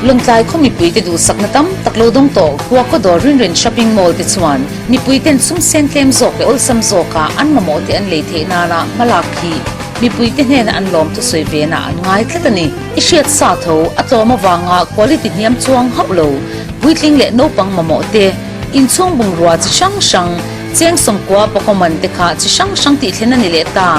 Lawngtlai khaw mipuite duhsakna tam tak lo dawng tawh Huakodawr Rinrin Shopping Mall te chuan mipuiten sum sen tlem zawk leh awlsam zawka an mamawh te an lei theih nana hmalak hi mipuite hnena an lawm thusawi vena an ngai tlat a ni. I hriat sa tho a tlawm avanga quality hniam chuang hauh lo, puitling leh naupang mamawh te, inchhung bungrua chi hrang hrang, cheng sawmkua pawkaw man te kha chi hrang hrang tih thlen a ni leh ta.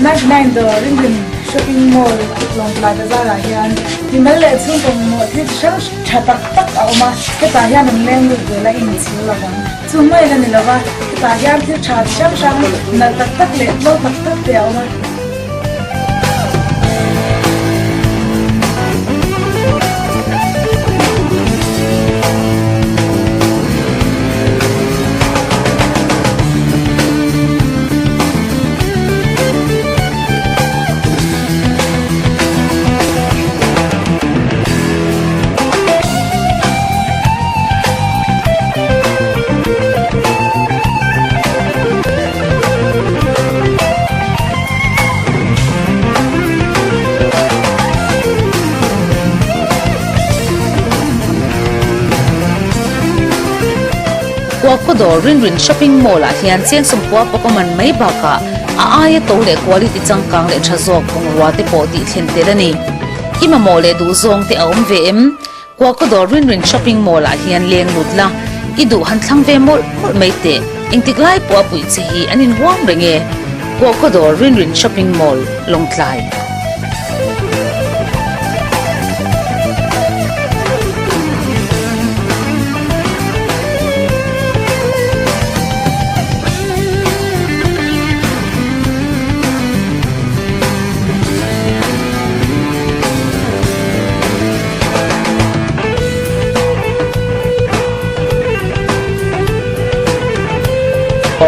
Night Nine dawr Rinrin Shopping Mall Lawngtlai Bazar ah hian mimal leh chhungkaw mamawh thil chi hrang tha tak tak a awm a, hetah hian an leng lut vel a inchhir lovang. Chu mai la ni lova, hetah hian thil tha chi hrang hrang nalh tak tak leh tlo tak tak te a awm a. Kuakhawdawr Rinrin Shopping Mall ah hian cheng sawmkua pawk a man mai bakah a aia to leh quality changkang leh tha zawk bungrua te pawh tih thlen tel a ni. I mamawh leh duhzawng te a awm ve em? Kuakhawdawr Rinrin Shopping Mall ah hian leng lut la, i duh han thlang ve mawlh mawlh mai teh. Engtik lai pawh a puih che hi an inhuam reng e. Kuakhawdawr Rinrin Shopping Mall, Lawngtlai.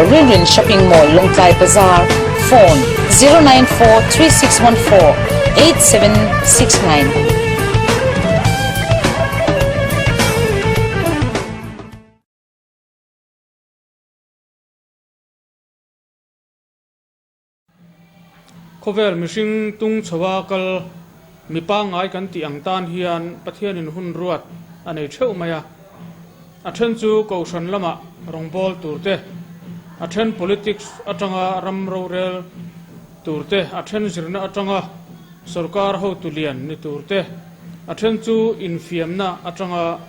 Rinrin Shopping Mall, Lawngtlai Bazar, Phone, 094 3614 8769. Khawvel mihring tung chhoa kal mi pangngai kan tih ang tan hian Pathianin hun ruat a nei theuh mai a. A then chu Kohhran lamah rawngbâwl tur te, a then politics atanga ram rorel tur te, a then zirna atanga sorkar hotu lian ni tur te, a then chu infiamna atanga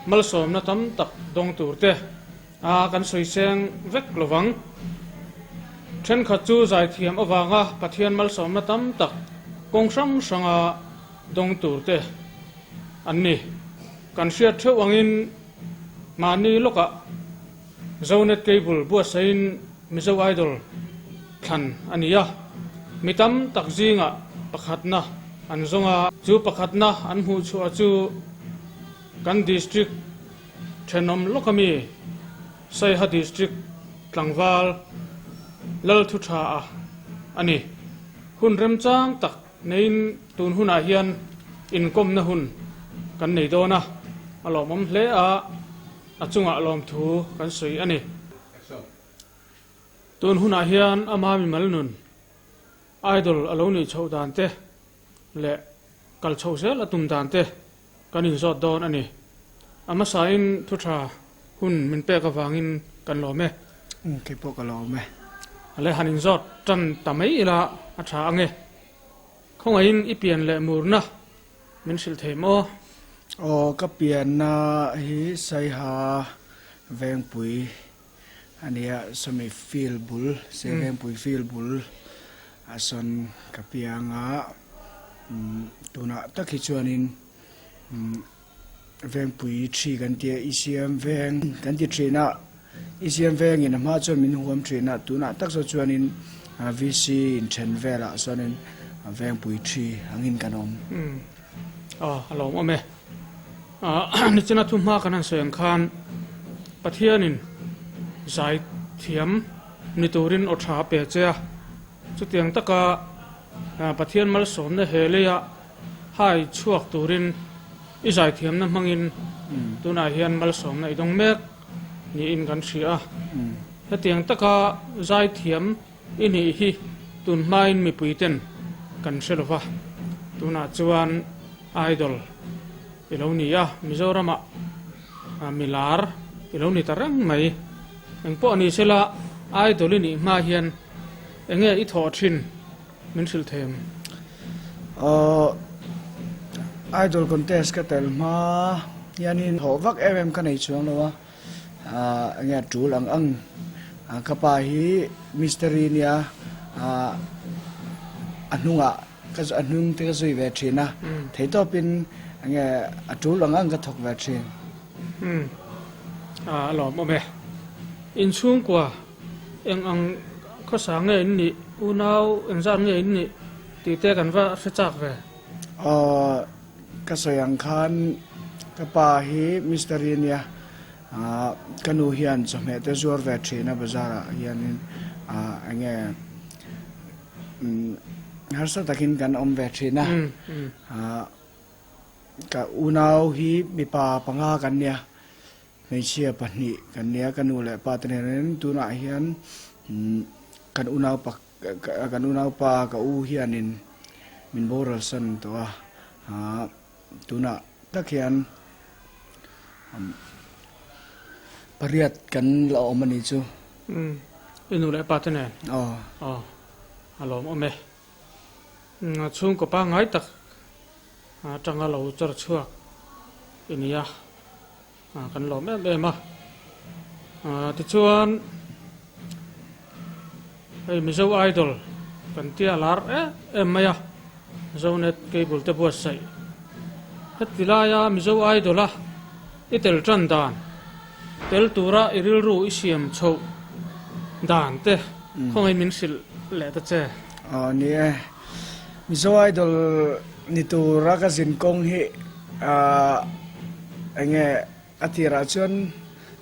malsawmna tam tak dawng tur te, A kan sawi seng vek lovang. Thenkhat chu zaithiam avanga Pathian malsawmna tam tak kawng hrang hranga dawng turte an ni. Kan hriat theuh angin mahni lawkah Zonet Cable buatsaihin Mizo Idol thlan a ni a, mi tam tak zingah pakhatna an zawng a. Chu pakhatna an hmuhchhuah chu kan District Thenawm lawk ami Saiha District tlangval lal thu tha a a ni. Hun remchang tak neiin tun hunah hian inkawmna hun kan nei dawn a, a lawmawm hle a, a chungah lawmthu kan sawi a ni. Tun hunah hian ama mimal nun Idol a lo nih chhoh dan te leh kal chhoh zel a tum dan te Kan inzawt dawn a ni. A hmasain thu tha hun min pek avangin kan lawm e. Umm kei pawh ka lawm e. Ale han inzawt tan ta mai ila a tha ange. Khawngaihin i pian leh murna min hrilh thei maw? Aw ka pianna hi Saiha Vengpui a nia, sawmi field bul, Saiha Vengpui field bul a sawn ka piang a. Tunah tak hi chuanin Vengpui thi kan tia i siam veng kan ti thin a, i siam vengin a hma chuan min huam thin a, tunah tak saw chuanin VC inthen velah sawnin Vengpui thi angin kan awm. Aw a lawm awm e. Nichina thu hma kan han sawi ang khan Pathianin zai thiam ni turin aw tha a pe che a, chutiang taka. Pathian malsawmna he leia hai chhuak turin i zaithiamna hmangin tunah hian malsawmna i dawng mek niin kan hria a. Hetiang taka zaithiam i nih hi tun hmain mipuiten kan hre lo va, tunah chuan Idol i lo ni a, Mizoramah milar i lo ni ta reng mai. Engpawh ni sela Idol i nih hma hian enge i thawh thin min hrilh thei ang? Aw, Idol contest ka tel hma hianin thawh vak em em ka nei chuang lo a, enge a tul ang ang. Ka pa hi mistiri nia, a hnungah ka a hnung te ka zui ve thin a, theitawpin enge a tul ang ang ka thawk ve thin. Umm, a lawmawm e. Inchhungkua eng ang khawsa nge in nih, unau engzat nge in nih tih te kan va hre chak ve. Aw, ka sawi ang khan ka pa hi mistiri nia, ka nu hian chawhmeh te zuar ve thin a bazar ah hianin eng nge harsa takin kan awm ve thin a. Ka unau hi mipa panga kan nia. Hmeichhia pahnih kan nia, ka nu leh pa te nen tunah hian kan unau pa kan unau pa ka u hianin min boral san tawh a, tunah tak hian pariat kan la awm a nih chu. I nu leh pa te nen? Aw. Aw, a lawmawm e. Chhungkaw pangngai tak atanga lo char chhuak i ni a, kan lawm em em a. Tichuan hei Mizo Idol kan tia lar em em mai a, Zonet Cable te buatsaih. Heti laia Mizo Idol a i tel tan dan, tel tura i rilru i siam chhoh dan te khawngaih min hrilh leh ta che. Aw ni e. Mizo Idol ni tura ka zin kawng hi eng nge a tirah chuan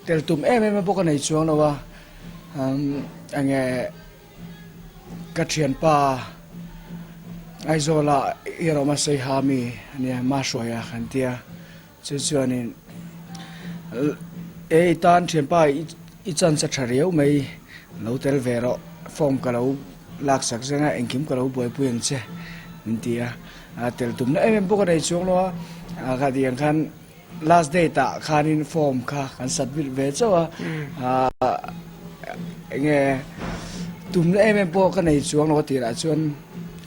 tel tum em em a bawk a nei chuang lo a, eng nge ka thianpa Aizawla i rawm a sawi ha mi a nia Mahruaia kan tia chu chuanin e i tan thianpa i chance a tha riau mai lo tel ve rawh form ka lo Laksak zenga engkim ka lo buaipui ang che min ti a, tel tumna em em pawh ka nei chuang lo a, kha ti ang khan last date ah khanin form kha kan submit ve chauh a, enge tumna em em pawh ka nei chuang lo a tirah chuan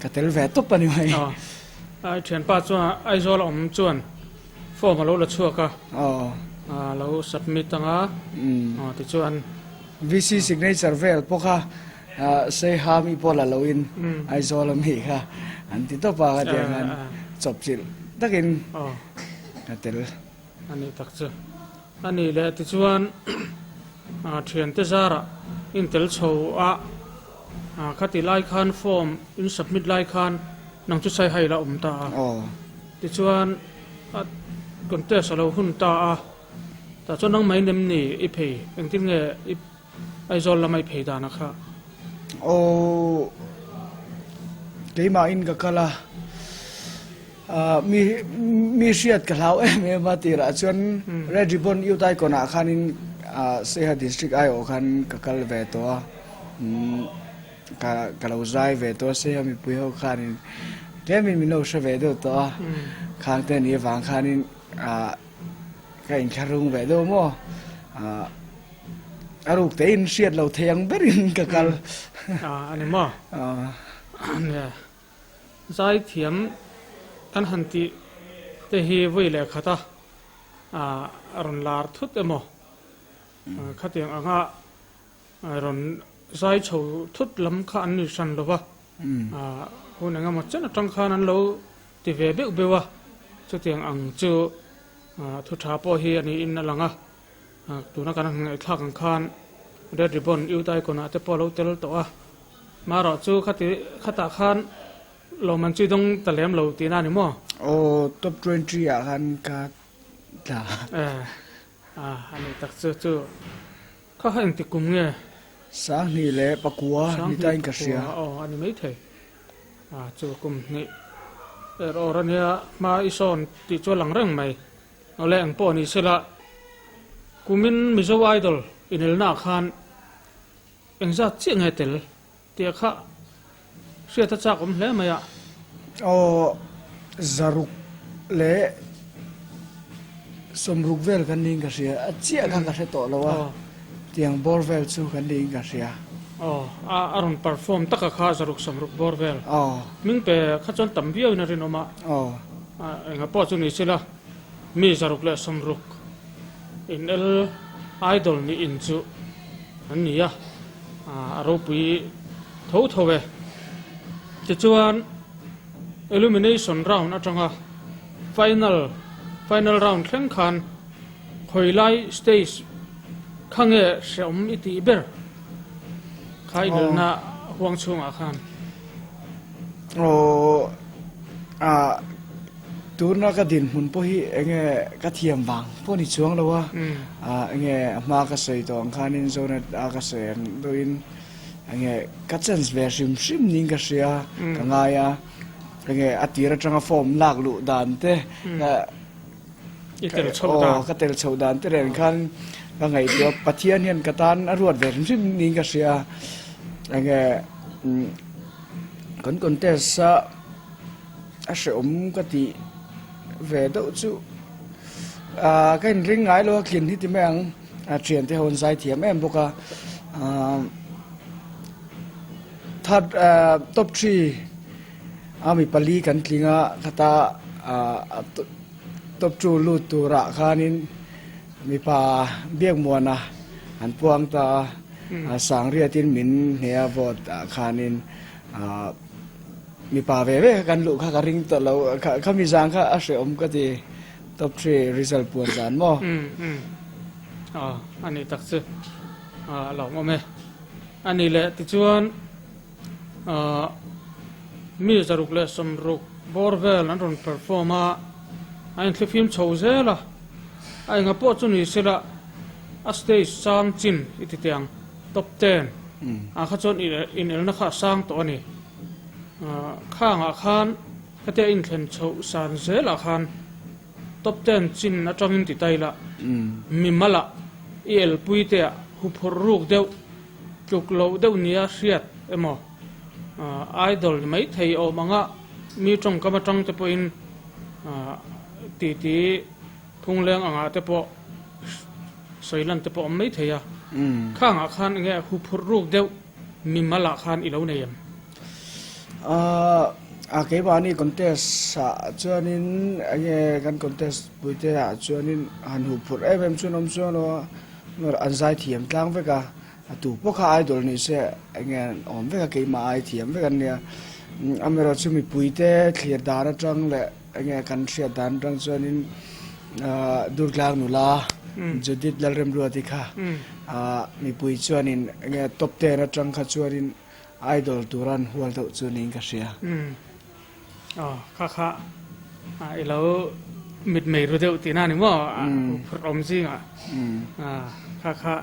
ka tel ve tawp a ni mai. Aw, thianpa chuan Aizawl a awm chuan form a lo la chhuak a, a lo submit ang a, tichuan. VC signature vel pawh kha Saiha mi pawh la loin Aizawl a mi kha an ti tawp a, khatiang khan chawpchilh takin ka tel. A nih tak chu. A nih leh tichuan thiante zarah in tel chho a, khati lai khan form in submit lai khan nang chu Saiha i la awm ta a. Tichuan contest a lo hun ta a, tah chuan nangmah in em ni i phei engtin nge i Aizawl lama i phei dan a kha. Aw, keimahin ka kal a, mi mi hriat ka hlau em em a tirah chuan Red Ribbon Youth Icon ah khanin Saiha District aiawh khan ka kal ve tawh a, ka ka lo zai ve tawh a Saiha mipui ho khanin tlemin min lo hre ve deuh tawh a, khang te ni avang khanin ka inthlahrung ve deuh maw. A ruk te in hriat lo thei ang berin ka kal. A ni maw? Zaithiam kan han tih te hi vawi leh khat a, a rawn lar thut emaw? Khatiang anga rawn zai chho thut lam kha an ni hran lo va, hun engemaw chen atang khan an lo ti ve beuh beuh a, chutiang ang chu thu tha pawh hi a niin a lang a. Tuna kan han ngaihthlak ang khan Red Ribbon Youth Icon ah te pawh a lo tel tawh a, marawh chu khati khatah khan lawmman chu i dawng ta lem lo tihna a ni maw? Aw, top 20 ah khan ka tla. A nih tak chu chu kha kha engti kum nge? 2009 ni tain ka hria. Aw, a ni maithei. Chu kum hnih er awr a nia, hma i sawn tih chu a lang reng mai. Awle eng pawh ni sela, kumin Mizo Idol inelnaah khan engzat chiah nge tel tih kha hriat a chak awm hle mai a. Aw, zaruk leh sawmruk vel kan niin ka hria, a chiah kha ka hre tawh lo a, tiang bawr vel chu kan niin ka hria. Aw, a rawn perform taka kha zaruk sawmruk bawr vel. Aw. Hming pe kha chuan tam viauin a rinawm a. Aw. Enga pawh chu ni sela, mi zaruk leh sawmruk inel idol nih in chu an ni a, a ropui tho tho e. Tichuan, elimination round atanga final final round thleng khan khawilai stage kha nge hrehawm i tih ber kha inelna huang chhungah khan? Aw, ah, tuna ka dinhmun pawh hi enge ka thiam vang pawh ni chuang lo a, ah, enge a hma ka sawi tawh ang khanin Zonet a ka sawi ang deuhin enge ka chance ve hrim hrim niin ka hria, ka ngai a, enge a tir atanga form lak luh dan te, I tel chhoh dan. Aw, ka tel chhoh dan te reng khan ka ngaihtuah Pathian hian ka tan a ruat ve hrim hrim niin ka hria a, enge kan contest a a hrehawm ka tih ve deuh chu ah ka inring ngai lo a tlin hi ti mai ang a thiante ho an zai thiam em bawk a ah third ah top three A mi pali kan tling a, khata top two lut turah khanin mipa Biakmuana an puang ta a, Sangriatin min hne a vote ah khanin mipa ve ve kha kan luh kha ka ring tawh lo, khami zang kha a hrehawm ka ti, top three result puan zan maw? Aw, a nih tak chu a lawmawm e. A nih leh tichuan. Mi 160 bawr vel an rawn perform a, a inthlifim chho zel a, a enga pawh chu ni sela a stage sang chin i ti teh ang, top ten ah kha chuan inelna kha a sang tawh a ni. Khangah khan hetia inthlen chhoh san zelah khan top ten chin atangin ti ta ila, mimalah i elpui te ah huphurh ruk deuh Tluk loh deuh nia hriat emaw idol ni mai thei awm anga mi tawngkam atang te pawhin titi phungleng angah te pawh sawi lan te pawh awm mai thei a. Khangah khan enge huphurh ruk deuh mimal ah khan i lo nei em? A keimahni contest ah chuanin enge kan contest puite ah chuanin han huphurh em em chuan awm chuan lo a. An zai thiam tlang vek a, a tu pawh kha idol ni se enge an awm vek a, keimah ai thiam vek an nia. Amaherawh chu mipuite thlir dan atang leh enge kan hriat dan atang chuanin Durtlang nula Judith Lalremruati kha mipui chuanin enge top ten atang kha chuanin idol tura an hual deuh chu niin ka hria. Aw, kha kha i lo mitmei ru deuh tihna a ni maw? A phurh awm zingah kha kha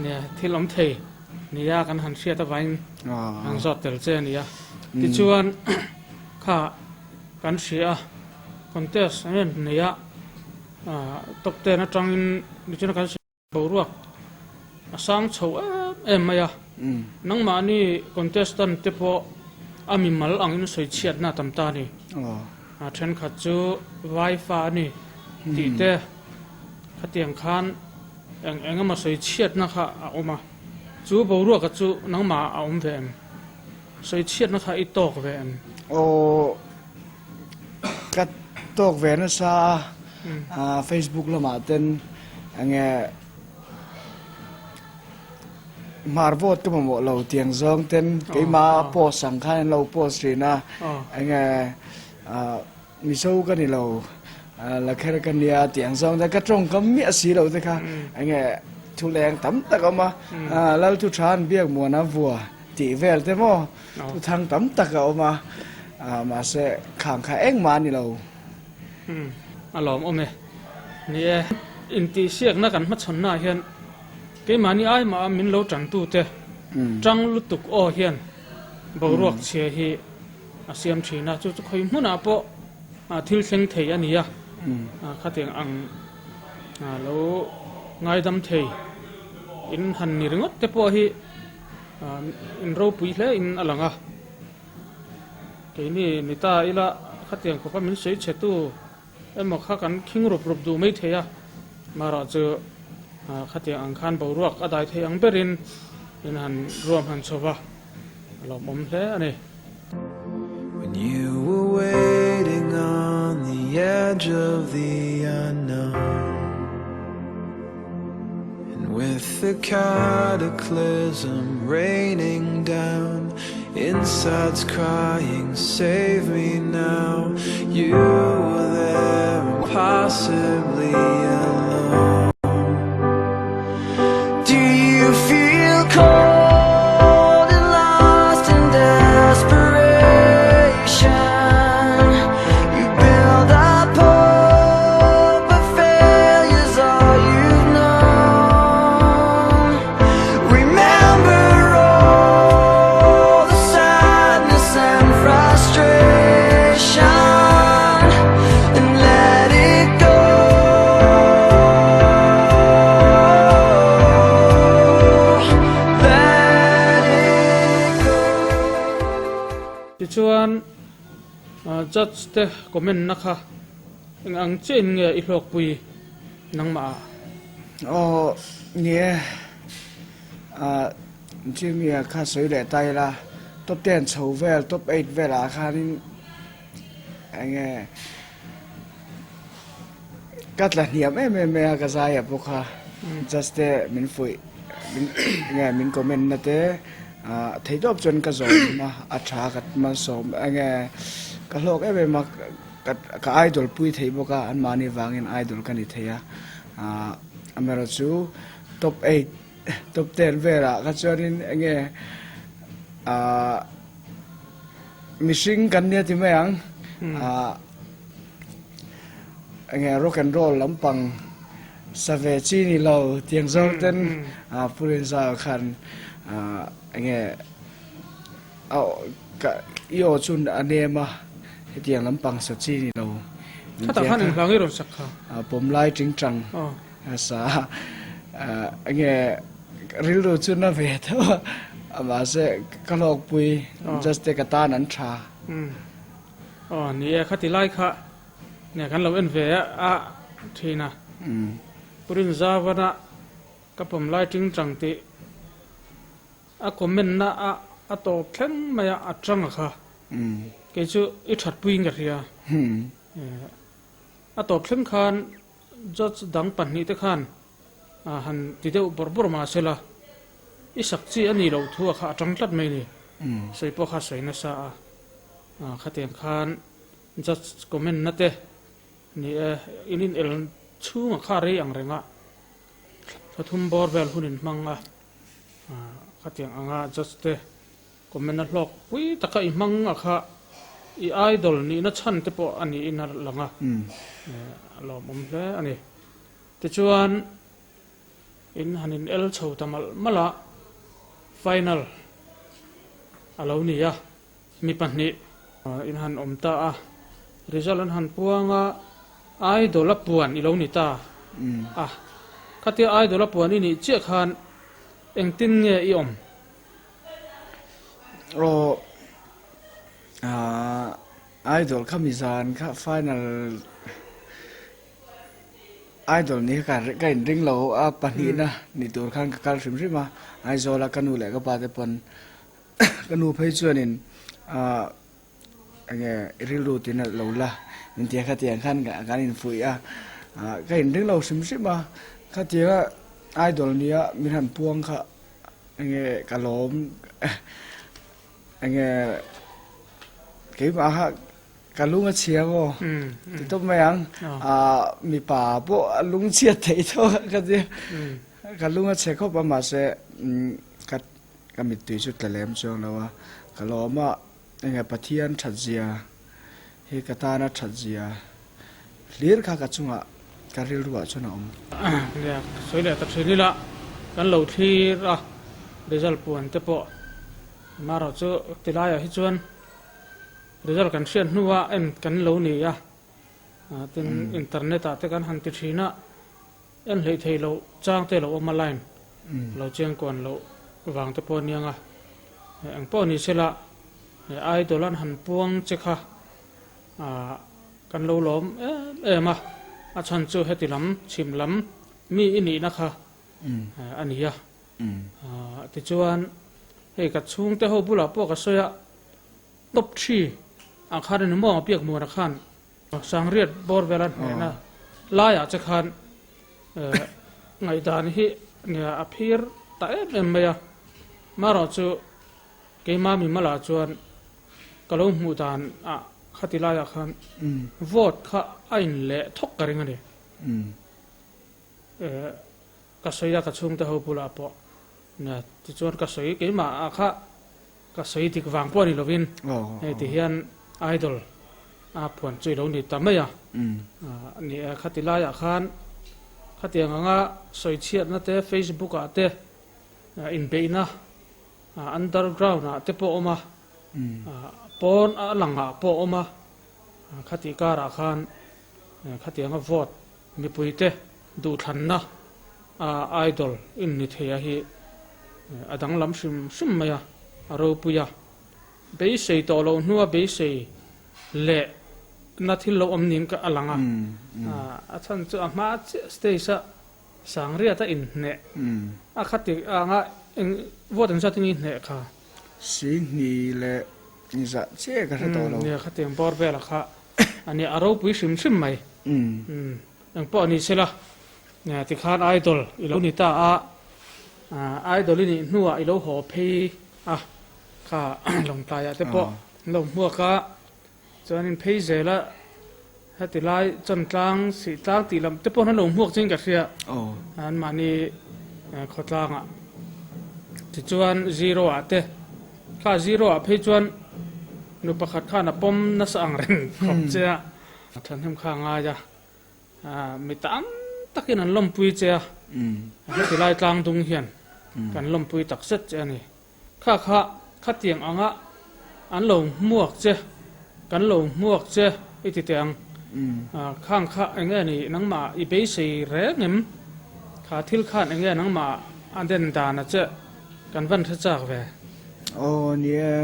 nia thil awm thei nia kan han hriat avangin an zawt tel che a ni a. Tichuan kha kan hria a, contest an rawn nei a, top ten atangin nichina kan hria. Boruak a sang chho em em mai a, nangmahni contestant te pawh a mimal angin sawi chhiatna a tam ta a ni. A thenkhat chu vai fa a ni tih te khatiang khan eng eng emaw sawi chhiatna kha a awm a, chu boruaka chu nangmah a awm ve em? Sawi chhiatna kha i tawk ve em? Aw, ka tawk ve nasa a, Facebook lamah ten enge hmar vote ka mamawh lo tiang zawng ten keimah post ang khan an lo post thin a, enge Mizo ka ni lo Lakher ka nia tiang zawng te ka tawngkam miah si lo te kha enge thu leng tam tak a awm a, Lalthutha'n Biakmuana vua tih vel te maw thu thang tam tak a awm a, mahse khang kha engmah a ni lo. A lawmawm e. Ni e, intihsiakna kan hmachhawnnaah hian keimahni aimaha min lo tantute tang lutuk aw hian boruak chhia hi. a siam thin a, chu chu khawi hmunah pawh thil thleng thei a ni a, khatiang ang lo ngaidam thei in han ni ringawt te pawh hi in ropui hle in a lang a, keini ni ta ila khatiang khawpa min sawi chhe tu emaw kha kan khing rup rup duh mai thei a, marawh chu khatiang ang khan boruak a dai thei ang berin in han ruam han chho va, a lawmawm hle a ni. When you were waiting on the edge of the unknown And with the cataclysm raining down Insides crying save me now You were there impossibly alone Do you feel cold and lost in desperation You build up hope but failure's all you've known Remember all the sadness and frustration And let it go Let it go Tichuan judge te comment na kha eng ang chiah in nge i hlawkpui nangmah ah? Aw ni e, Jimmy-a kha sawi leh ta ila, top ten chho vel, top eight velah khanin eng nge ka tla hniam em em mai a, ka zai a bawk a, just te min fuih, min eng nge min comment na te thei tawp chuan ka zawm a, a tha ka malsawm eng nge ka hlawk em em a. Ka idol pui thei bawk a, anmahni vangin idol ka ni thei a, amaherawhchu top eight, top ten velah kha chuanin eng nge mihring kan nia ti mai ang, eng nge rock and roll lampang sa ve chi ni lo tiang zawng ten Pu Rinzau khan eng nge. Ka i aw chu a nem a, hetiang lampang sa chi ni lo. Khatah khan eng hla nge rawn sak kha? Pawm lai ting tang a sa a, enge rilru chu na ve tho a, mahse ka hlawkpui just te ka tan an tha. Aw ni e, khati lai kha nge kan lo en ve a thin a, Pu Rinzavana ka pawm lai ting tang tih A comment na a a tawp thleng mai a, a tang a kha. Kei chu i that puiin ka hria. A tawp thleng khan judge dang pahnih te khan han ti deuh bawrh bawrh mah se la, i sak chi a nih loh thu a kha a tang tlat mai ni. Sawi pawh kha sawi nasa a, khatiang khan judge comment na te ni e, in inel chhunga kha rei ang reng a, thla thum bawr vel hun in hmang a. Khatiang anga judge te comment a hlawk pui taka i hmang a kha i idol nihna chhan te pawh a niin a lang a, a lawmawm hle a ni. Tichuan in han in el chho ta malh malh a, final a lo ni a, mi pahnih in han awm ta a, result an han puang a, idol a puan i lo ni ta a, khatia idol a puan i nih chiah khan engtin nge i awm? Aw idol kha mi zan kha final idol ni kha ka inring lo a, pahnihna ni tur khan ka kal hrim hrim a, Aizawl a ka nu leh ka pa te pawn Ka nu phei chuanin ah enge i rilru ti nalh lo la min ti a khatiang khan kan infuih a, ah ka inring lo hrim hrim a, khatianga idol nia min han puang kha enge ka lawm enge keimah kha ka lung a chhia maw ti tawp mai ang, ah mipa pawh a lung chhiat theih tho ka ti ka lung a chhe khawp a mahse ka. Ka mittui chu tla lem chuang lo a, ka lawm a, enge Pathian that zia hi ka tana that zia hlir kha ka chungah ka rilruah chuan a awm. Nia, ka sawi leh ta thin ila, kan lo thlir a, result puan te pawh marawh chu tilaiah hi chuan. Result kan hriat hnua en kan lo ni a, tin internet ah te kan han ti thin a, en hleih thei loh chang te lo awm a line lo chiang kuan loh vang te pawh a niang a, eng pawh ni sela idol an han puang che kha kan lo lawm em em a, a chhan chu heti lam chhim lam mi i nihna kha a ni a, tichuan hei ka chhungte ho bulah pawh ka sawi a. Top thi ah khan a ni maw piak muana khan Sangriat bawr vela hnehna laiah che khan ngaihdan hi nia a phir ta em em mai a, marawh chu keima mimalah chuan ka lo hmuh dan ah khati laiah khan vote kha a in leh thawk ka ring a ni. Ka sawi a ka chhungte ho bulah pawh nia tichuan ka sawi keimah ah kha Ka sawi dik vang pawh a ni lovin hei ti hian idol a phuan chu i lo ni ta mai a. Ni e, khati laiah khan khatiang anga sawi chhiatna te Facebook ah te inbeihna underground ah te pawh a awm a, pawn a langah pawh a awm a, khati karah khan khatianga vote mipuite duhthlanna a idol in ni thei a hi a danglam hrim hrim mai a, a ropui a. Beisei tawh loh hnua beisei leh na thil lo awm niin ka a lang a, a chhan chu a hma chiah stage a Sangriat a inhneh a khati anga eng vote engzat in inhneh kha? Singhnih leh inzah chiah ka hre tawh lo. Nia khatiang bawr vela kha a nia a ropui hrim hrim mai. Eng pawh ni sela tikhan idol i lo ni ta a, idol i nih hnuah i lo haw phei a kha Lawngtlaiah te pawh an lo hmuak a, chuanin phei zela heti lai Chawntlang Sihtlang tih lam te pawh an lo hmuak chiin ka hria anmahni khawtlangah tichuan zero ah te kha zero ah phei chuan nu pakhat khan a pawm nasa ang reng khawp che a. A thahnem kha a ngai a, mi tam takin an lawmpui che a, heti lai tlang dung hian kan lawmpui tak zet che a ni. Kha kha khatiang anga an lo hmuak che, kan lo hmuak che i ti teh ang. Khang kha eng nge ni nangmah i beisei reng em? Kha thil khan eng nge nangmah a den dan a che kan van hre chak ve. Aw ni e,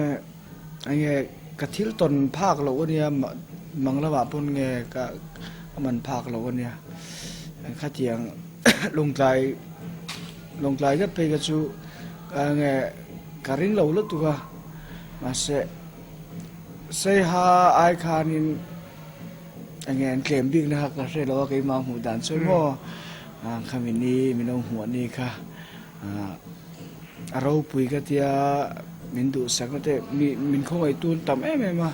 Enge ka thil tawn phak loh ania mang lamah pawn nge ka man phak loh ania khatiang lawngtlai lawngtlai zet phei kha chu enge ka ring lo lutuk a mahse seiha ai khanin enge an tlem bik na kha ka hre lo a keimah hmuh dan chu maw khami ni min lo hmuh ani kha. A ropui ka tia min duhsak na te mi min khawngaih tun tam em em a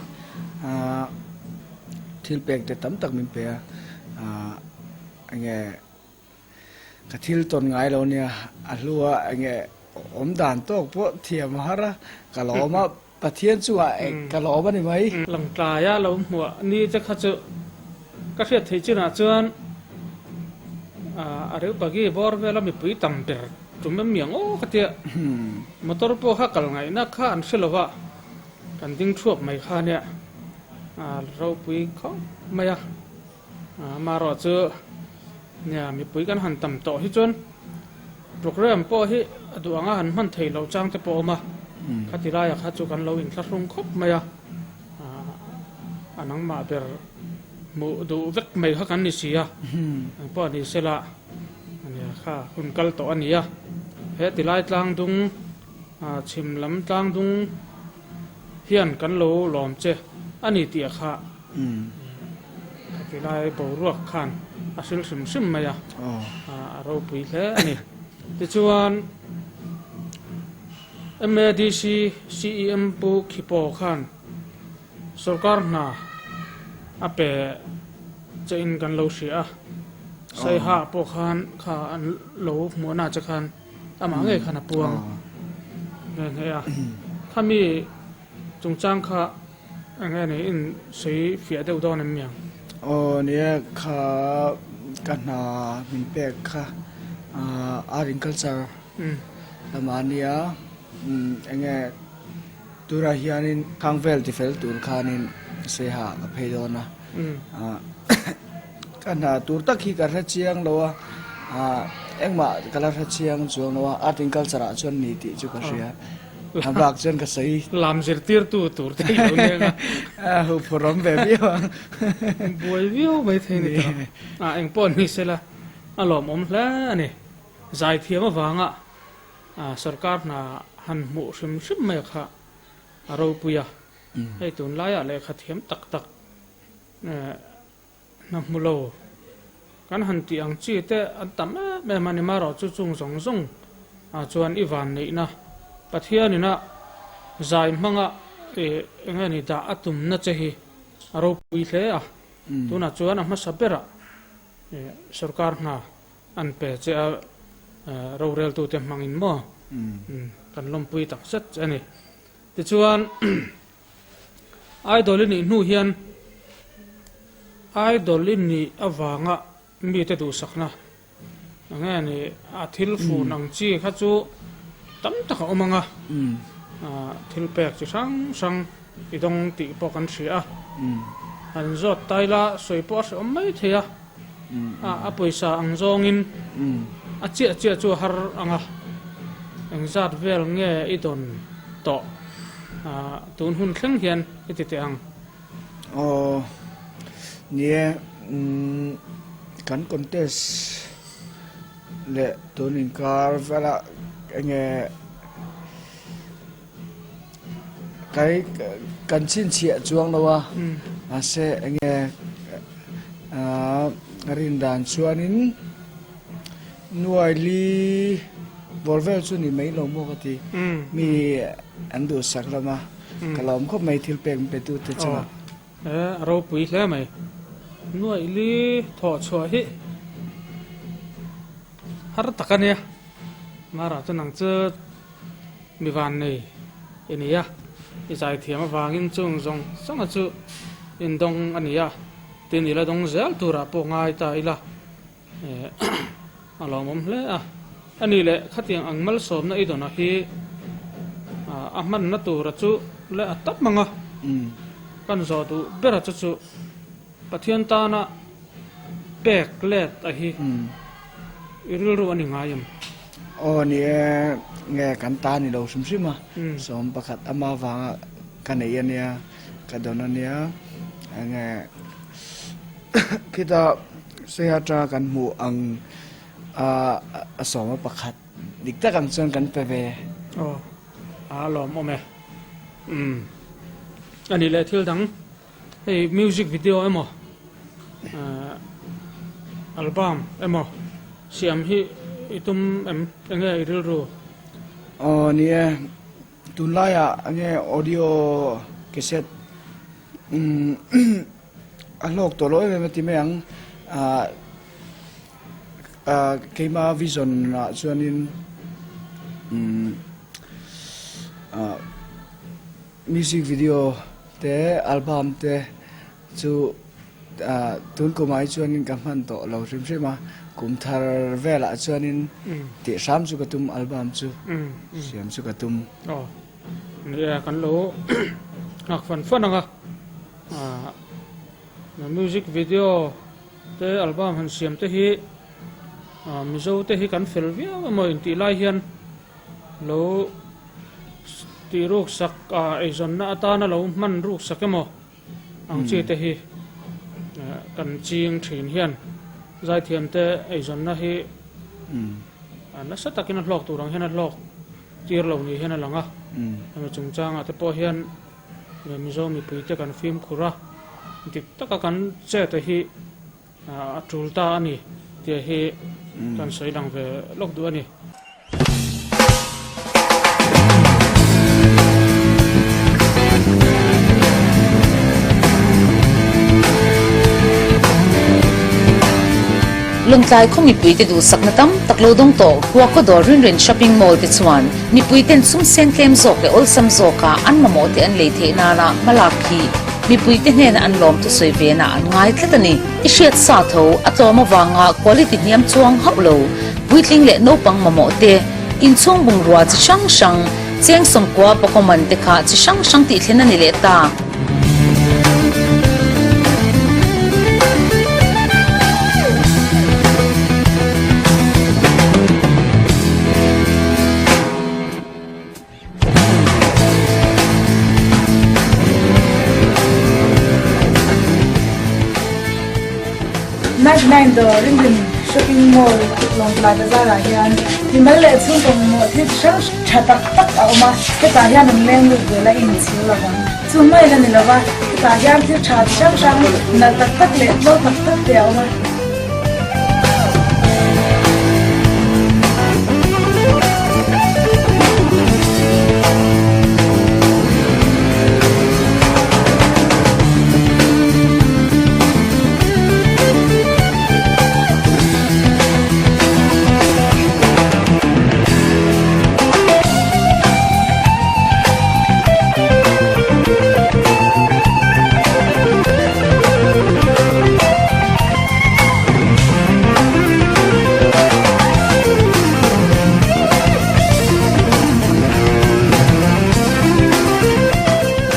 ahh thil pek te tam tak min pe a ahh enge ka thil tawn ngai lo nia a hlua enge awm dan tawk pawh thiam a har a ka lawm a Pathian chungah ka lawm a ni mai. Langtlaia lo hmuah ni te kha chu ka hriat theih chinah chuan a Reupagi bawr vela mipui tam ber tum em miang aw ka tia. Motor pawh kha kal ngaihna kha an hre lova kan ding thuap mai kha nia ropui khawp mai a. Amaherawh chu nia mipui kan han tam tawh hi chuan program pawh hi a duh anga han hman thei loh chang te pawh a awm a, khati laiah kha chu kan lo inthlahrung khawp mai a, a nangmah ber hmuh duh vek mai kha kan ni si a, eng pawh ni sela nia kha hun kal tawh a ni a, he tilai tlang dung chhim lam tlang dung hian kan lo lawm che a ni tih a kha. Heti lai boruak khan a hril hrim hrim mai a, a ropui hle a ni. Tichuan MADC CEM Pu Khipo khan sorkar hna a pe che in kan lo hria a, Saiha pawh khan kha an lo hmuhna che khan amah ngei khan a puang nghe nghe a. Khami chungchang kha Eng nge ni in sawi fiah deuh dawn em miang? Aw nia kha ka hna min pek kha art and culture lamah ania eng nge Tunah hianin khang vel tifel tur khanin Saiha ka phei dawn a, ka hna tur tak hi ka hre chiang lo a, engmah ka la hre chiang chuang lo a, art and culture ah chuan ni tih chu ka hria, a bak chuan ka sawi. Lam zirtirtu tur te i lo leng a. A huphurhawm ve viau ang. Buai viau mai thei ni ta. A engpawh ni sela a lawmawm hle a ni. Zaithiam avanga Sorkar hna han hmuh hrim hrim mai kha a ropui a, hei tunlaiah lehkha thiam tak tak hna hmu lo kan han tih ang chi te an tam em em a ni marawh chu chung zawng zawng ah chuan i van neihna Pathianina zai hmanga eng nge ni dah a tumna che hi a ropui hle a, tunah chuan a hmasa berah sorkar hna An pe che a, roreltute hmangin maw kan lawmpui tak zet che a ni. Tichuan, Idol i nih hnu hian Idol i nih avanga mite duhsakna enge ni a thil fun ang chi kha chu tam tak a awm ang a, thil pek chi hrang hrang i dawng tih pawh kan hria a, han zawt tai la sawi pawh a hrehawm mai thei a. A pawisa ang zawngin a chiah chiah chu a har ang a, engzat vel nge i dawn tawh tun hun thleng hian i ti teh ang. Aw, ni e, kan contest leh tun inkar velah enge Kai kan chhinchhiah chuang lo a, mahse enge a rin dan chuanin Nuaili bawr vel chu ni mai lo maw ka ti, mi an duhsak lam a, ka lawm khawp mai thil pek pe tu te chungah. A ropui hle mai, Nuaili thawh chhuah hi har tak a nia, marah chuan ang chu. Mi van nei i ni a, i zaithiam avangin chung zawng zawnga chu indawng a ni a, tin i la dawng zel turah pawh ngai ta ila a lawmawm hle a. A nih leh khatiang ang malsawmna i dawn a hi a hmanna tura chu leh a tam ang a, kan zawh duh bera chu chu Pathian tana pek let a hi i rilru a ni ngai em? Aw ni e, nge kan ta ni lo hrim hrim a, sawm pakhat ama vanga ka nei a nia, ka dawn a nia, enge khita Saiha atanga kan hmuh ang a sawma pakhat dik tak ang chuan kan pe ve. Aw a lawmawm e, umm a nih leh thil dang. Hei music video emaw album emaw siam hi i tum em enge i rilru? Aw ni e, tunlaiah enge audio cassette a hlawk tawh lo em em a ti mai ang, keima vision ah chuanin Music video te album te chu tun kumah hi chuanin ka hman tawh lo hrim hrim a, kum thar velah chuanin tih hram chu ka tum album chu siam chu ka tum. Aw ni e kan lo nghak fan fan ang a, music video te album han siam te hi Mizo te hi kan fel viau emaw intih lai hian Lo tih ruksak ah eizawnna atana lo hman ruksak emaw ang chi te hi kan ching thin hian zaithiam te eizawnna hi nasa takin a hlawk tur ang hian a hlawk tir lo ni hian a lang a, hemi chungchangah te pawh hian Mizo mipui te kan fimkhur a, dik taka kan che te hi A tul ta a ni tih hi kan sawi lang ve lawk duh a ni. Lawngtlai khaw mipuite duhsakna tam tak lo dawng tawh Huaco dawr Rinrin Shopping Mall te chuan mipuiten sum sen tlem zawk leh awlsam zawka an mamawh te an lei theih nana hmalak hi Mipuite hnena an lawm thusawi vena an ngai tlat a ni. I hriat sa tho, a tlawm avanga quality hniam chuang hauh lo, puitling leh naupang mamawh te, inchhung bungrua chi hrang hrang, Cheng 90 pakaw man te kha chi hrang hrang tih thlen a ni leh ta. Ninety-nine dawr Ringlin Shopping Mall Lawngtlai Bazar ah hian mimal leh chhungkaw mamawh thil chi hrang tha tak tak a awm a, hetah hian an leng lut vel a inchhir lo vang. Chu mai la ni lo va, hetah hian thil tha chi hrang hrang nalh tak tak leh tlo tak tak te a awm a.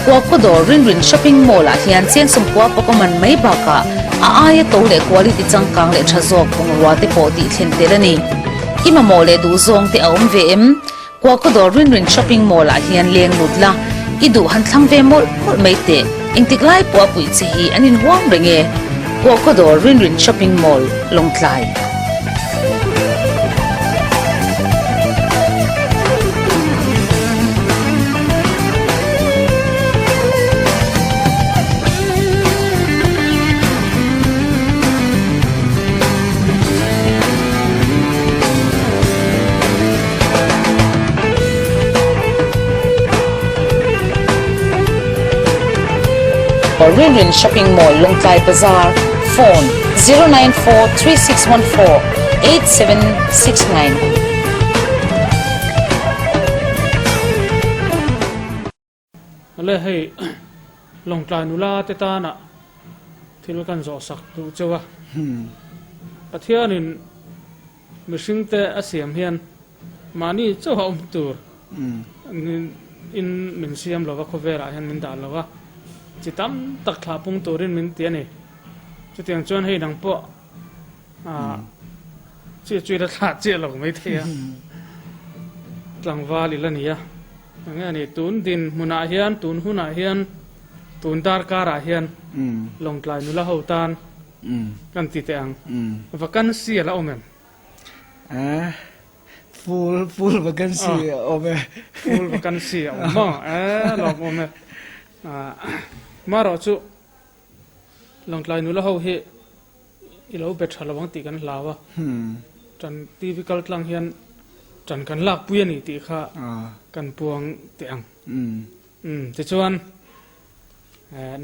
Kuakkaw dawr Rinrin Shopping Mall ah hian cheng 90 pawk a man mai bakah a aia to leh quality changkang leh tha zawk bungrua te pawh tih thlen tel a ni. I mamawh leh duhzawng te a awm ve em? Kuakkaw dawr Rinrin Shopping Mall ah hian leng lut la, i duh han thlang ve mawlh mawlh mai teh. Engtik lai pawh a puih che hi an inhuam reng e. Kuakkaw dawr Rinrin Shopping Mall, Lawngtlai. Rinrin Shopping Mall, Lawngtlai Bazar, Phone, 094 3614 8769. Le hei Lawngtlai nula te tana thil kan zawh sak duh cheu a. Pathianin mihring te a siam hian mahni chauha awm tur in min siam lova khawvelah hian min dah lova chi tam tak thlah pung turin min ti a ni. Chutiang chuan hei dang pawh Chiah chu i la thlah chiah lo maithei a, tlangval i la ni a. Enge a ni, tun dinhmunah hian, tun hunah hian, tun darkarah hian Lawngtlai nula ho tan kan ti teh ang. Vacancy a la awm em? Eh, full, full vacancy a awm e. Full vacancy a awm maw? Eh, lawm awm e. Marawh chu Lawngtlai nula ho hi i lo be tha lo ang tih kan hlau a, ṭan TV kal tlang hian ṭan kan lak pui a ni tih kha kan puang teh ang. Tichuan,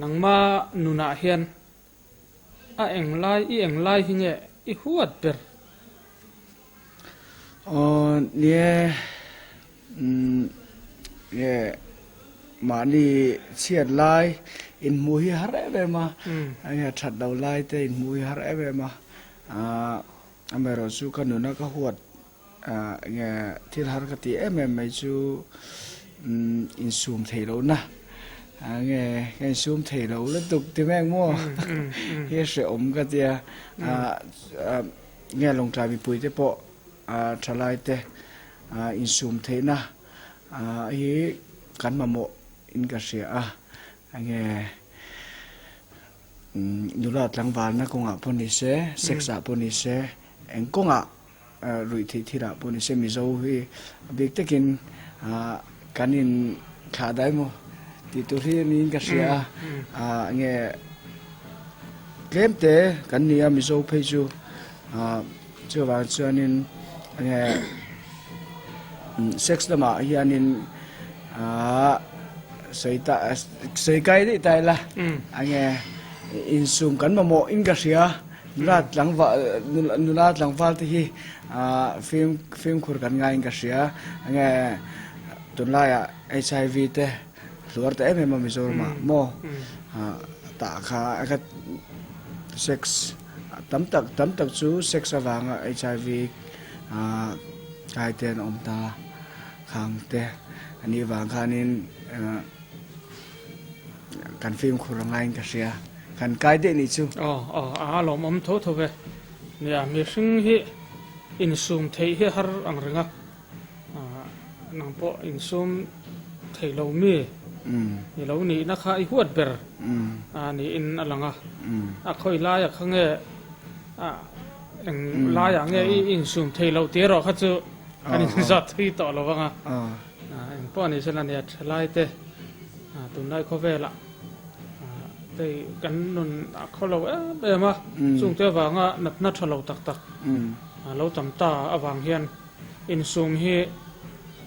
nangma nunah hian a eng lai, i eng lai hi nge i huat ber? Aw, nie, nge mahni chhiat lai inhmuh hi har em em a, nge that lo lai te inhmuh hi har em em a, amaherawh chu ka nuna ka huat nge thil har ka tih em em mai chu insum theih lohna nge ka insum theih loh lutuk ti mek maw hi hrehawm ka tia nge Lawngtlai mipui te pawh thalai te insum theihna hi kan mamawh in ka hria a, enge nula tlangvalna kawngah pawh ni se, sex ah pawh ni se, eng kawngah ruih theih thil ah pawh ni se Mizo hi a bik takin kan in thlah dai maw tih tur hi niin ka hria a, enge tlem te kan ni a Mizo phei chu. Chuvang chuanin enge sex lamah hianin aah sawi ta sawi kai daih ta ila enge insum kan mamawh in ka hria nula tlangval nula tlangval te hi aah fim fimkhur kan ngaiin ka hria enge tunlaiah HIV te hluar ta em em a Mizoramah maw ah tah kha sex. Tam tak tam tak chu sex avanga HIV kai te an awm ta khang te. Anih vang khanin kan fimkhur a ngaiin ka hria. Kan kai daih nih chu. Aw aw a lawmawm tho tho ve. Nia mihring hi insum theih hi har ang reng a. Nang pawh insum thei lo mi ni lo nihna kha i huat ber a niin a lang a. A khawi laiah kha nge eng laiah nge i insum thei loh tih erawh kha chu kan inzat thui tawh lo vang a. Eng pawh ni sela nia thalai te tunlai khawvelah hei kan nun a khaw lo em em a, chungte avanga natna tha lo tak tak lo tam ta avang hian insum hi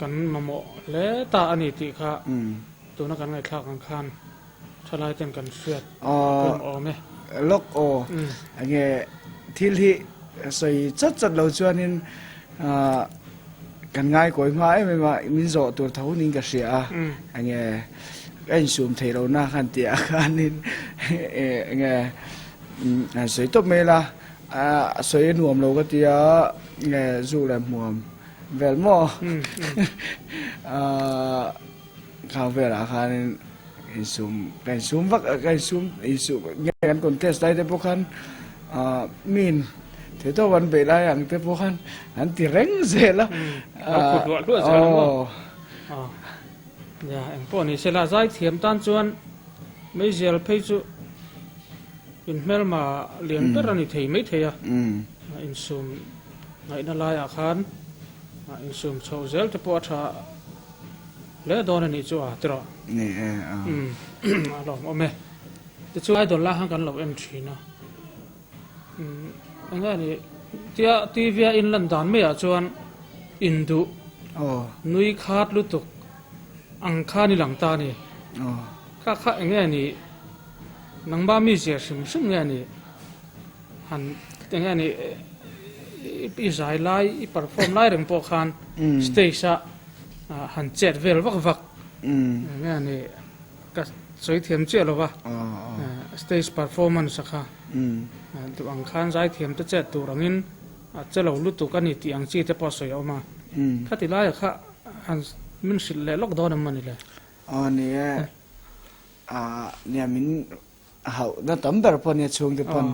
kan mamawh hle ta a ni tih kha tuna kan ngaihthlak ang khan thalai ten kan hriat pawimawh awm e. Lawk aw, enge thil hi sawi chat chat lo chuanin kan ngai kawi hma em em a, min zawh tur tho niin ka hria a, enge ka insum thei lo na khan tih ah khanin enge han sawi tawp mai la, a sawi a nuam lo ka tia nge zu leh hmuam vel maw khang velah khanin insum ka insum vak ka insum insum nge kan contest lai te pawh khan min thei tawp an beih lai ang te pawh khan an ti reng zel a aw eng pawh ni sela zaithiam tan chuan meizial phei chu In hmelma lian ber a ni thei mai thei a, insum ngaihna laiah khan insum chhoh zel te pawh a tha hle dawn a nih chu a tiraw? Ni e a. A lawmawm e. Tichuan idol lai khan kan lo en thin a, eng nge ni tia TV a inlan dan maiah chuan induh nui khat lutuk ang khan i lang ta a ni. Kha kha eng nge ni? Nangmah mi zia hrim hrim nge ni han eng nge ni i zai lai i perform lai reng pawh khan stage a han chet vel vak vak eng nge ni ka sawi thiam chiah lo va stage performance a kha duh ang khan zai thiam te chet tur angin a che lo lutuk a ni tih ang chi te pawh sawi a awm a khati laia kha han min hrilh leh lawk dawn em mawni le. Aw ni e. Ah nia min hauh na tam ber pawh nia chhungte pawn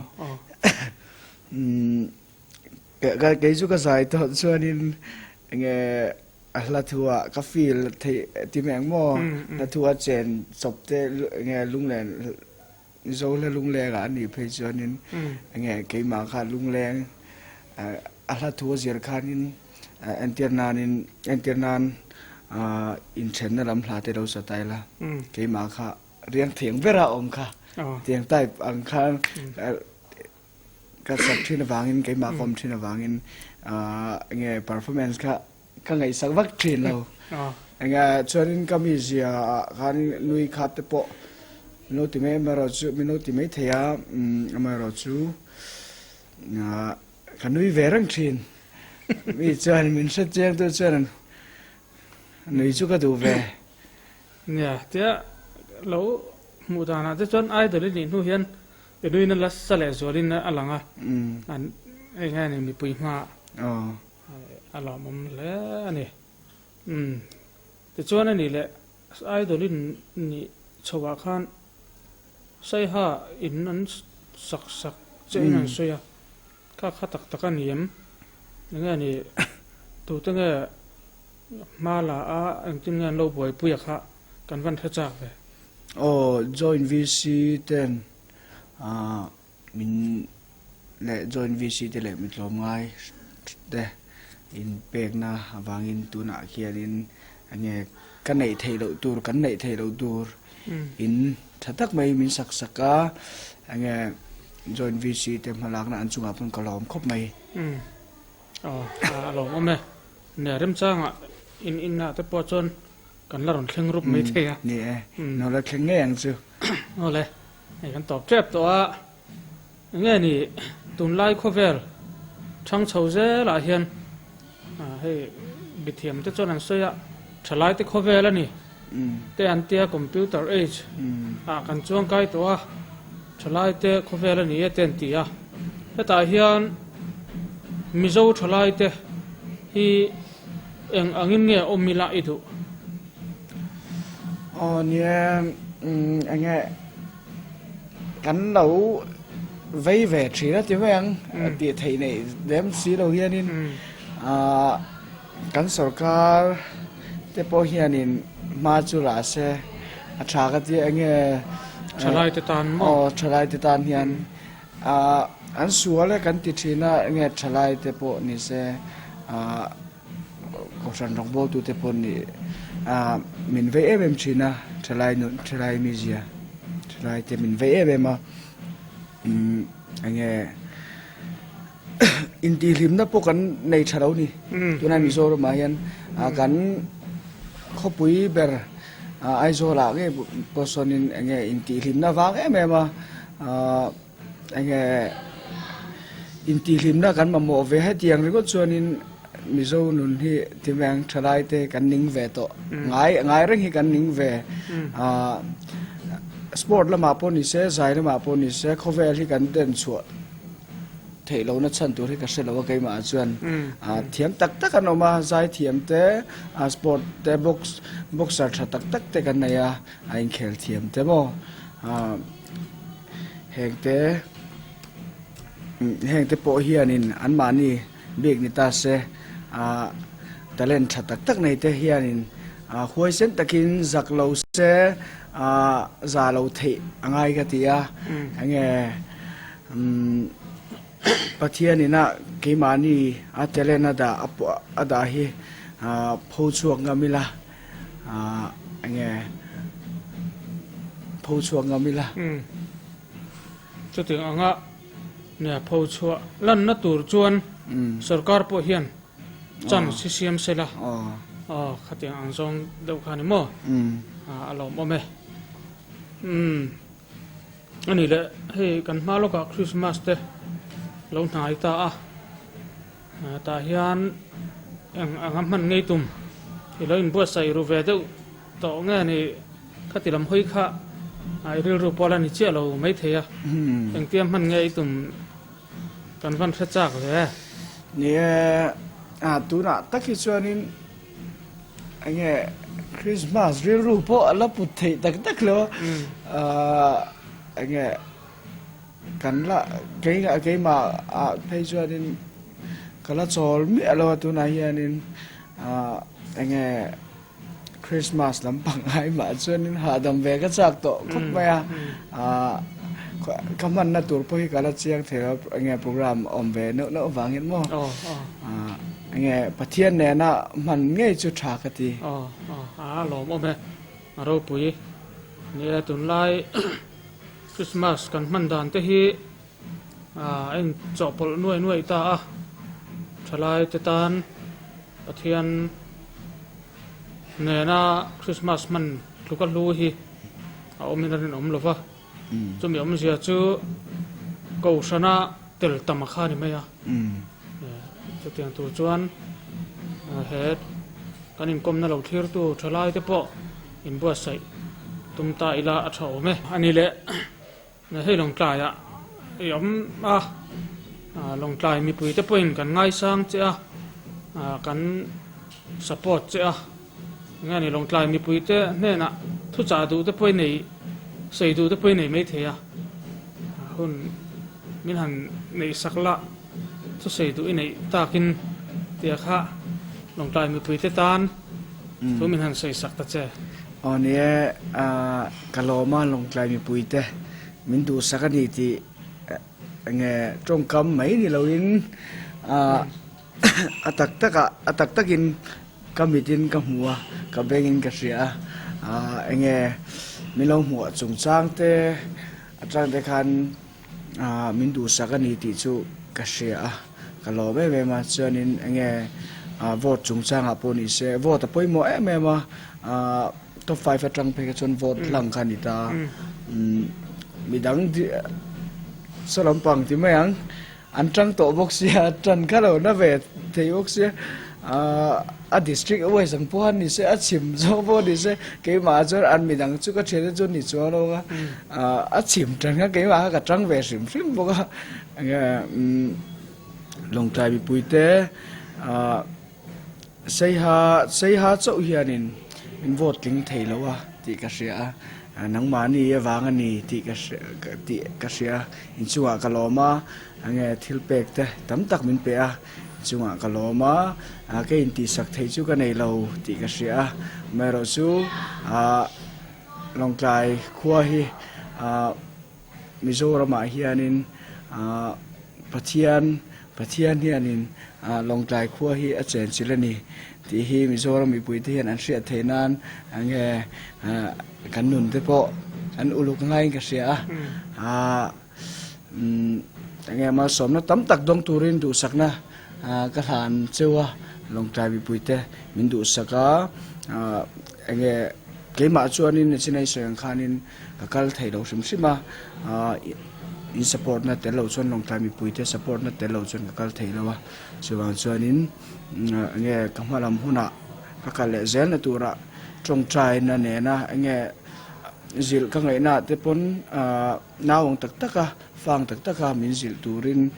kei chu ka zai tawh chuanin enge a hla thu ah ka feel theih ti mai ang maw hla thu a chen chawp te enge lunglen zo hla lungleng ah a nih phei chuanin enge keimah kha lungleng a hla thu a zir khanin Entir nanin, entir nan inthenna lam hla te lo sa ta ila, keimah kha riang thiang bera awm kha, tiang type ang khan ka sak thin avangin, keimah ka awm thin avangin enge performance kha ka ngaihsak vak thin lo. Enge chuanin ka mizia ah khan nui khat te pawh min lo ti mai amaherawhchu, min lo ti mai thei a, amaherawhchu Ka nui ve reng thin. Mi chuan min hre chiang tu chuan nui chu ka duh ve. Nia, tia lo hmuh danah te chuan idol i nih hnu hian i nuina la sa leh zualin a lang a, an eng nge ni mipui hmaah a lawmawm hle a ni. Umm, tichuan a nih leh idol i nih chhoah khan Saiha in an sak sak che in an sawi a, kha kha tak tak a ni em? Enge ni tute nge hma la a engtin nge an lo buaipui a kha kan van hre chak ve. Aw joint VC ten min leh joint VC te leh mi tlawmngai te in pekna avangin tunah khianin enge ka neih theih loh tur kan neih theih loh tur in tha tak mai min sak sak a enge joint VC te hmalakna an chungah pawn ka lawm khawp mai. Aw a lawmawm e. Nia remchangah in inah te pawh chuan kan la rawn thleng rup mai thei a. Ni e, no la thleng ngei ang chu. Awle, hei kan tawp tep tawh a, enge ni tunlai khawvel thang chho zelah hian hei mithiam te chuan an sawi a, thalai te khawvel a ni te an tia computer age ah kan chuang kai tawh a, thalai te khawvel a ni e te an ti a, hetah hian Mizo thalai te hi eng angin nge awm ila i duh? Aw nia enge kan lo vei ve thin a ti mai ang tih theih neih lem si lo hianin ah kan sorkar te pawh hianin hma chu rah se a tha ka ti a enge Thalai te tan maw? Aw thalai te tan hian ah an sual e kan ti thin a enge thalai te pawh ni se ah Kohhran rawngbawltute pawh nih min vei em em thin a, thalai nun thalai mizia thalai te min vei em em a, umm enge intihhlimna pawh kan nei tha lo ni tunah Mizoramah hian kan khawpui ber Aizawlah ngei pawh sawnin enge intihhlimna vang em em a. Enge intihhlimna kan mamawh ve hetiang ringawt chuanin Mizo nun hi timeng thalai te kan ning ve tawh ngai ngai reng hi kan ning ve ah sport lamah pawh ni se zai lamah pawh ni se khawvel hi kan den chhuah theih lohna chhan tur hi ka hre lo a keimah chuan ah thiam tak tak an awm a zai thiam te ah sport te box boxer tha tak tak te kan nei a a inkhel thiam te maw ah. Hengte hengte pawh hianin anmahni bik ni ta se ah talent tha tak tak nei te hianin ah huaisen takin zak lo se ah za lo theih a ngai ka ti a enge umm Pathianin a keimahni a talent a dah a dah hi ah pho chhuak ngam ila. Ahh enge pho chhuak ngam ila. Umm chutiang anga nia pho chhuah lanna tur chuan sorkar pawh hian chance hi siam se la aw khatiang ang zawng deuh kha ni maw a lawmawm e. Umm ani leh hei kan hma lawkah Christmas te lo hnai ta a. Tah hian eng anga hman ngei tum i lo inbuatsaih ru ve deuh tawh nge ni khati lam hawi kha i rilru pawh la ni chiah lo maithei a, engtia hman nge i tum kan van hre chak ve. Ni e, tunah tak hi chuanin enge Christmas rilru pawh a la put theih tak tak lo a, enge. Kan la keimah keimah ah phei chuanin ka la chawl miah lo a tunah hianin ah enge Christmas lampang ai mah chuanin hahdam ve ka chak tawh khawp mai a ah ka hmanna tur pawh hi ka la chiang thei lo enge program awm ve neuh neuh vangin maw ah enge Pathian nena hman ngei chu tha ka ti. Aw aw a lawmawm e a ropui nia tunlai. Christmas kan hman dan te hi a inchawhpawlh nuai nuai ta a, thalai te tan Pathian nena Christmas hman tluka hlu hi a awmin a rinawm lo va, chumi awmzia chu Kohhrana tel tam a kha ni mai a, chutiang tur chuan he kan inkawmna lo thlirtu thalai te pawh inbuatsaih tum ta ila a tha awm e. A ni leh hei Lawngtlaiah i awm a, Lawngtlai mipui te pawhin kan ngaisang che a, kan support che a, enge ni Lawngtlai mipui te hnenah thuchah duh te pawh i nei, sawi duh te pawh i nei maithei a, hun min han neihsak la. Thusawi duh i neih takin tia kha Lawngtlai mipuite tan thu min han sawi sak ta che. Aw ni e, ka lawm a Lawngtlai mipuite min duhsak a ni tih enge tawngkam mai ni loin a tak takah a tak takin ka mitin ka hmu a, ka bengin ka hria a, enge min lo hmuh chungchang te atang te khan Min duhsak a ni tih chu ka hria a, ka lawm em em a, chuanin enge vote chungchangah pawh ni se, vote a pawimawh em em a, top five atang phei kha chuan vote hlang kha a ni ta a, midang saw lampang ti mai ang, an tang tawh bawk sia, tan kha lo na ve thei bawk sia. A district wise ang pawh a ni se, a chhim zawk pawh a ni se, keimah chuan an midang chu ka thiante chu ni chuang lo a, a chhim tan kha keimah kha ka tang ve hrim hrim bawk a, enge Lawngtlai mipuite Seiha Seiha chauh hianin min vote tling thei lo a. tih ka hria a, nangmahni avang a ni tih ka tih ka hria a, inchungah ka lawm a, enge thil pek te tam tak min pe a, inchungah ka lawm a, ka intihsak theih chu ka nei lo tih ka hria a, amaherawhchu ah Lawngtlai khua hi ah Mizoramah hianin ah Pathian Pathian hianin ah Lawngtlai khua hi a chenchilh a ni tih hi Mizoram mipuite hian an hriat theih nan enge ah kan nun te pawh an uluk ngaiin ka hria a ah umm enge malsawmna tam tak dawng turin duhsakna ah ka hlan cheu a Lawngtlai mipuite min duhsak a ah enge keimah chuanin chinai sawi ang khanin Ka kal thei lo hrim hrim a, in support na tel lo chuan Lawngtlai mipuite support na tel lo chuan ka kal thei lo a, chuvang chuanin enge ka hma lam hunah ka kal leh zel na turah tawngtaina nena enge zilh ka ngaihna ah te pawn nau ang tak tak a fang tak tak a min zilh turin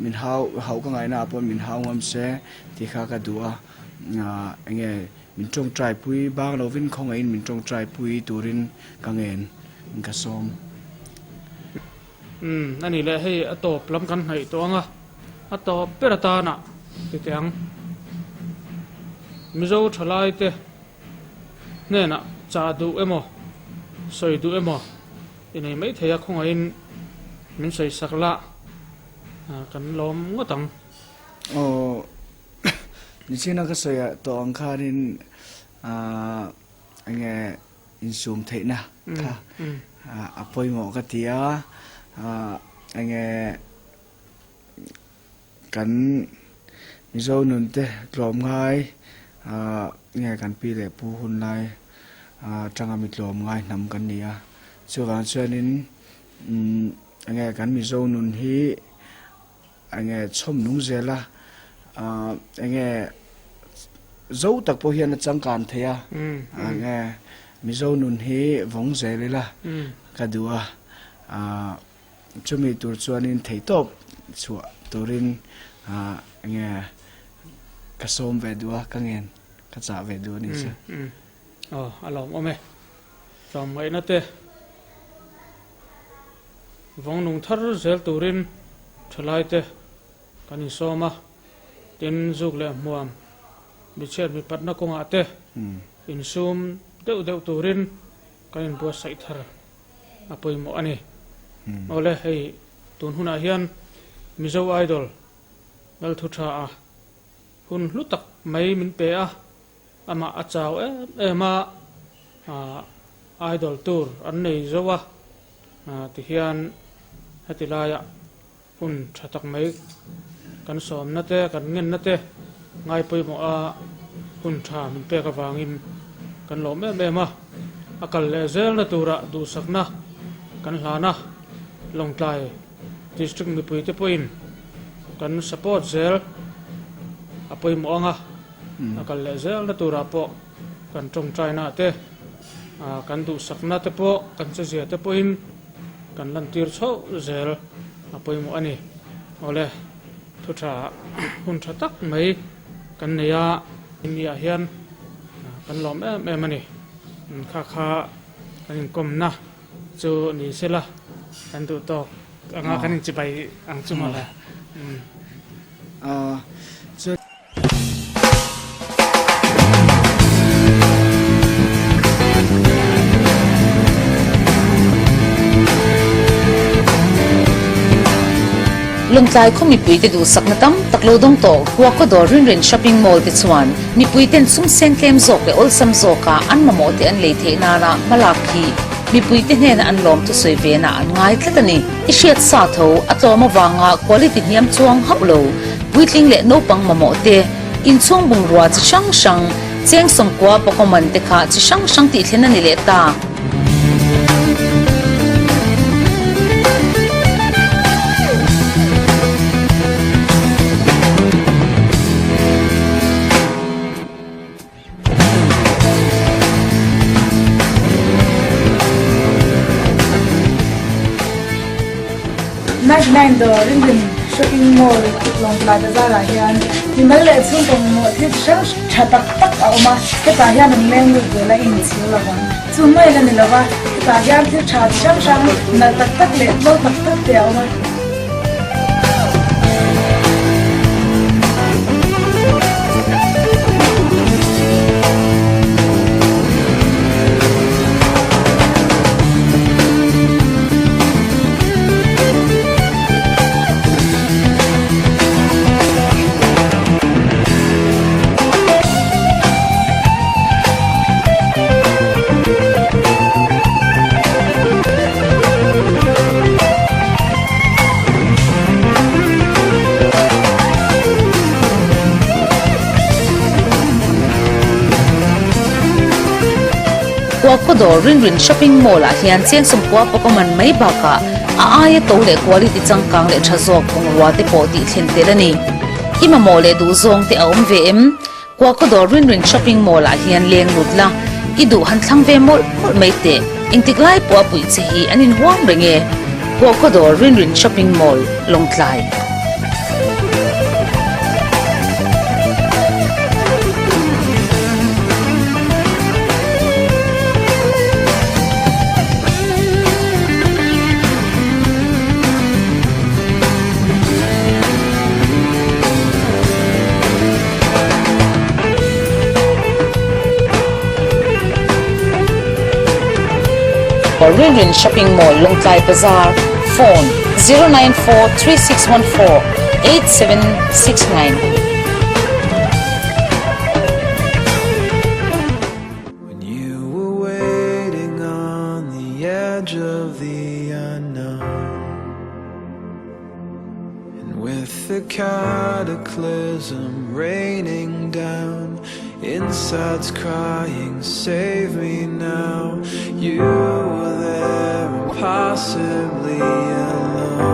min hau hauh ka ngaihna ah pawn min hau ngam se tih kha ka duh a enge Min tawngtaipui bang lovin khawngaihin min tawngtaipui turin ka ngen in ka sawm. Umm a ni leh hei a tawp lam kan hnaih tawh ang a, a tawp ber atana ti teh ang. Mizo thalai te hnenah chah duh emaw sawi duh emaw i nei mai thei a khawngaihin min sawi sak la kan lawm ngawt ang. Aw. Nichina ka sawi ah tawh ang khanin ahh enge insum theihna kha a pawimawh ka ti a, ahh enge kan Mizo nun te tlawm ngai ahh nge kan pi leh pu hun lai atanga mi tlawm ngai hnam kan ni a, chuvang chuanin umm enge kan Mizo nun hi. Enge chhawm nung zel a, enge zo tak pawh hian a changkan thei a, enge Mizo nun hi vawng zel ila ka duh a, chumi tur chuanin theihtawp chhuah turin enge ka sawm ve duh a, ka ngen ka chah ve duh a ni chu. Aw a lawmawm e, tlawmngaihna te. Vawng nung thar zel turin thalaite kan insawm a, tin zuk leh hmuam michhiat mipatna kawngah te insum deuh deuh turin kan inbuatsaih thar a pawimawh a ni. Awle hei tun hunah hian Mizo Idol Lalthutha a hun hlu tak mai min pe a, Amah a chau em em a, idol tur an nei zo a, tihian heti laiah hun tha tak mai kan sawmna te, kan ngenna te ngai pawimawh a hun tha min pek avangin kan lawm em em a, a kal leh zelna turah duhsakna kan hlan a, Lawngtlai District mipuite pawhin kan support zel a pawimawh ang a. A kal leh zelna turah pawh kan tawngtaina te, kan duhsakna te pawh, kan chezia te pawhin kan lantir chhoh zel a pawimawh a ni. Awle, thu tha hun tha tak mai kan nei a, India hian kan lawm em em a ni. Kha kha kan inkawmna chu ni sela kan duh tawk anga kan inchibai ang chu mawle. Lawngtlai khaw mipuite duhsakna tam tak lo dawng tawh Huakodawr Rinrin Shopping Mall te chuan mipuiten sum seng tlem zawk leh awlsam zawka an mamawh te an lei theih nana hmalak hi mipuite hnena an lawm thusawi vena an ngai tlat a ni. I hriat sa tho a tlawm avanga quality hniam chuang hauh lo. Puitling leh naupang mamawh te, inchhung bungrua chi hrang hrang, cheng sawmkua pawkawman te kha chi hrang hrang tih thlen a ni leh ta. Night Nine dawr Rinrin Shopping Mall Lawngtlai Bazar ah hian mimal leh chhungkaw mamawh thil chi hrang tha tak tak a awm a, hetah hian an leng lut zel a, i inchhir lovang. Chu mai la ni lova, hetah hian thil tha chi hrang hrang nalh tak tak leh tlo tak tak te a awm a. Kuakhaw dawr Rinrin Shopping Mall ah hian cheng sawmkua pawh a man mai bakah a aia to leh quality changkang leh tha zawk bungrua te pawh tih thlen tel a ni. I mamawh leh duhzawng te a awm ve em? Kuakhaw dawr Rinrin Shopping Mall ah hian leng lut la, i duh han thlang ve mawlh mawlh mai teh. Engtik lai pawh a puih che hi an inhuam reng e. Kuakhaw dawr Rinrin Shopping Mall, Lawngtlai. Rinrin Shopping Mall, Lawngtlai Bazar, Phone, 094 3614 8769. When you were waiting on the edge of the unknown And with the cataclysm raining down Insides crying, save me now You were there impossibly alone.